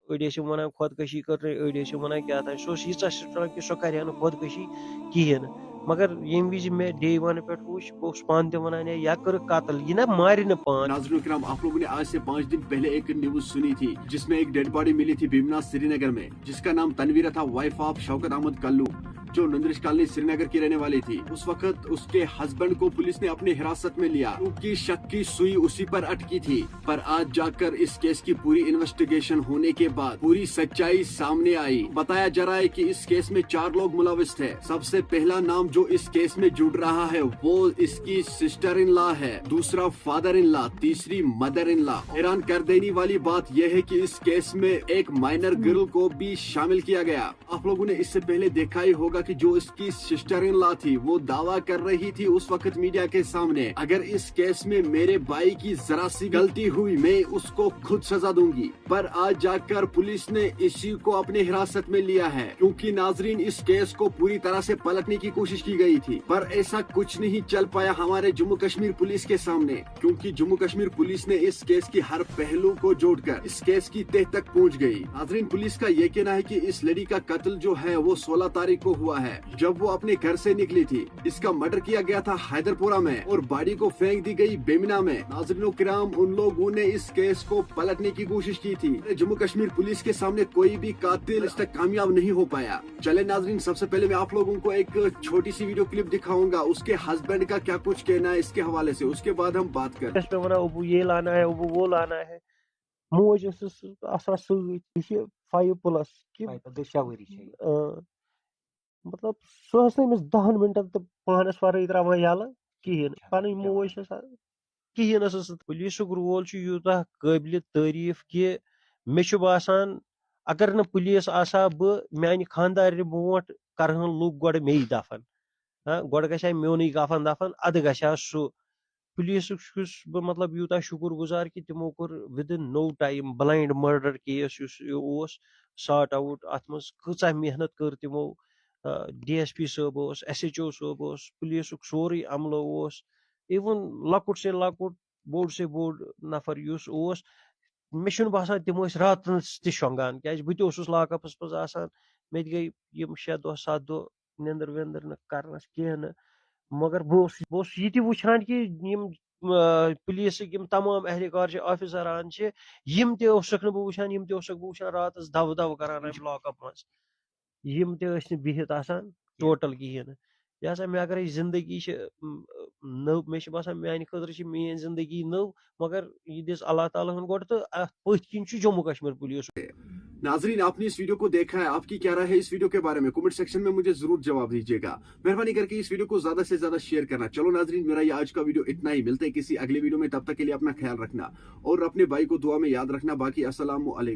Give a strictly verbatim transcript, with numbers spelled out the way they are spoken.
أڑۍ ٲسۍ یِم وَنان خۄدکٔشی کٔر تٔمۍ، أڑۍ ٲسۍ یِم وَنان کیٛاہ تام۔ سُہ اوس ییٖژاہ strong کہِ سۄ کَرِ ہا نہٕ خۄدکٔشی کِہیٖنۍ نہٕ۔ مگر ییٚمہِ وِزِ مےٚ day one پٮ۪ٹھ وُچھ، بہٕ اوسُس پانہٕ تہِ وَنان، ہے، یا کٔرٕکھ قتل، یہِ نہ مارِ نہٕ پان۔ ناظرین کرام، آپ لوگوں نے آج سے پانچ دن پہلے ایک نیوز سنی تھی، جس میں ایک ڈیڈ باڈی ملی تھی بیمنا سری نگر میں، جس کا نام تنویرا تھا، وائف آف شوکت احمد کلو، جو نندرش کالونی سری نگر کی رہنے والی تھی۔ اس وقت اس کے ہسبینڈ کو پولیس نے اپنے حراست میں لیا، کیونکہ شک کی سوئی اسی پر اٹکی تھی۔ پر آج جا کر اس کیس کی پوری انویسٹیگیشن ہونے کے بعد پوری سچائی سامنے آئی۔ بتایا جا رہا ہے کہ اس کیس میں چار لوگ ملوث تھے۔ سب سے پہلا نام جو اس کیس میں جڑ رہا ہے، وہ اس کی سسٹر ان لا ہے، دوسرا فادر ان لا، تیسری مدر ان لا۔ حیران کر دینے والی بات یہ ہے کہ اس کیس میں ایک مائنر گرل کو بھی شامل کیا گیا۔ آپ لوگوں نے اس سے پہلے دیکھا ہی ہوگا کہ جو اس کی سسٹر ان لا تھی، وہ دعویٰ کر رہی تھی اس وقت میڈیا کے سامنے، اگر اس کیس میں میرے بھائی کی ذرا سی غلطی ہوئی، میں اس کو خود سزا دوں گی۔ پر آج جا کر پولیس نے اسی کو اپنے حراست میں لیا ہے، کیونکہ ناظرین، اس کیس کو پوری طرح سے پلٹنے کی کوشش کی گئی تھی، پر ایسا کچھ نہیں چل پایا ہمارے جموں کشمیر پولیس کے سامنے، کیونکہ جموں کشمیر پولیس نے اس کیس کی ہر پہلو کو جوڑ کر اس کیس کی تہ تک پہنچ گئی۔ ناظرین، پولیس کا یہ کہنا ہے کہ اس لڑی کا قتل جو ہے، وہ سولہ تاریخ کو ہوا ہے، جب وہ اپنے گھر سے نکلی تھی۔ اس کا مرڈر کیا گیا تھا حیدر پورہ میں اور باڈی کو پھینک دی گئی بیمنا میں۔ ناظرین و کرام، ان لوگوں نے اس کیس کو پلٹنے کی کوشش کی تھی۔ جموں کشمیر پولیس کے سامنے کوئی بھی قاتل اس تک کامیاب نہیں ہو پایا۔ چلے ناظرین، سب سے پہلے میں آپ لوگوں کو ایک چھوٹی سی ویڈیو کلپ دکھاؤں گا، اس کے ہسبینڈ کا کیا کچھ کہنا ہے اس کے حوالے سے، اس کے بعد ہم بات کریں۔ یۄس مےٚ وَنان، ابوٗ یہِ لانا ہے، ابوٗ وہ لانا ہے۔ موج ٲسٕس آسان سۭتۍ، یہِ چھِ فایِو پٕلَس کہِ، پایپہٕ دٔہ شےٚ ؤری چھِ یہِ۔ آ، مطلب، سۄ ٲس نہٕ أمِس دَہَن مِنٹَن تہِ پانَس وَرٲے ترٛاوان یَلہٕ کِہیٖنۍ۔ پَنٕنۍ موج چھِ آسان، کِہیٖنۍ ٲسٕس نہٕ۔ پُلیٖسُک رول چھُ یوٗتاہ قٲبلِ تعریٖف کہِ مےٚ چھُ باسان، اگر نہٕ پُلیٖس آسہٕ ہا بہٕ، میٛانہِ خانٛدارنہِ برونٛٹھ کَرٕہَن لُکھ گۄڈٕ مے دَفَن۔ ہاں، گۄڈٕ گژھِ ہا میونُے کَفَن دَفَن، اَدٕ گژھِ ہا سُہ۔ پُلیٖسُک چھُس بہٕ، مطلب، یوٗتاہ شُکُر گُزار کہِ تِمو کوٚر within no time blind murder case یُس یہِ اوس sort out۔ اَتھ منٛز کۭژاہ محنت کٔر تِمو، ڈی ایس پی صٲب اوس، ایس ایچ او صٲب اوس، پُلیٖسُک سورُے عملہٕ اوس، even لۄکُٹ سے لۄکُٹ، بوٚڑ سے بوٚڑ نفر یُس اوس، مےٚ چھُنہٕ باسان تِم ٲسۍ راتَس تہِ شۄنٛگان، کیٛازِ بہٕ تہِ اوسُس لاکَپَس منٛز آسان۔ مےٚ تہِ گٔے یِم شےٚ دۄہ، سَتھ دۄہ نیٚنٛدٕر ویٚنٛدٕر نہٕ کَرنَس کینٛہہ نہٕ، مگر بہٕ اوسُس، بہٕ اوسُس یہِ تہِ وٕچھان کہِ یِم، آ، پُلیٖسٕکۍ یِم تمام اہلکار چھِ، آفیسران چھِ، یِم تہِ اوسُکھ نہٕ بہٕ وٕچھان، یِم تہِ اوسُکھ بہٕ وٕچھان راتَس دَو دَو کَران اَمہِ لاکَپ منٛز۔ یِم تہِ ٲسۍ نہٕ بِہِتھ آسان ٹوٹل کِہیٖنۍ نہٕ۔ یہِ ہسا مےٚ اگرے زندگی چھِ، م، نٔو، مےٚ چھِ باسان میٛانہِ خٲطرٕ چھِ میٛٲنۍ زندگی نٔو، مگر یہِ دِژ اللہ تعالیٰ ہن گۄڈٕ، تہٕ اَتھ پٔتھۍ کِنۍ چھُ جموں کشمیر پُلیٖس۔ ناظرین، آپ نے اس ویڈیو کو دیکھا ہے، آپ کی کیا رائے ہے اس ویڈیو کے بارے میں؟ کمنٹ سیکشن میں مجھے ضرور جواب دیجیے گا۔ مہربانی کر کے اس ویڈیو کو زیادہ سے زیادہ شیئر کرنا۔ چلو ناظرین، میرا یہ آج کا ویڈیو اتنا ہی، ملتے ہیں کسی اگلے ویڈیو میں، تب تک کے لیے اپنا خیال رکھنا اور اپنے بھائی کو دعا میں یاد رکھنا۔ باقی السلام علیکم۔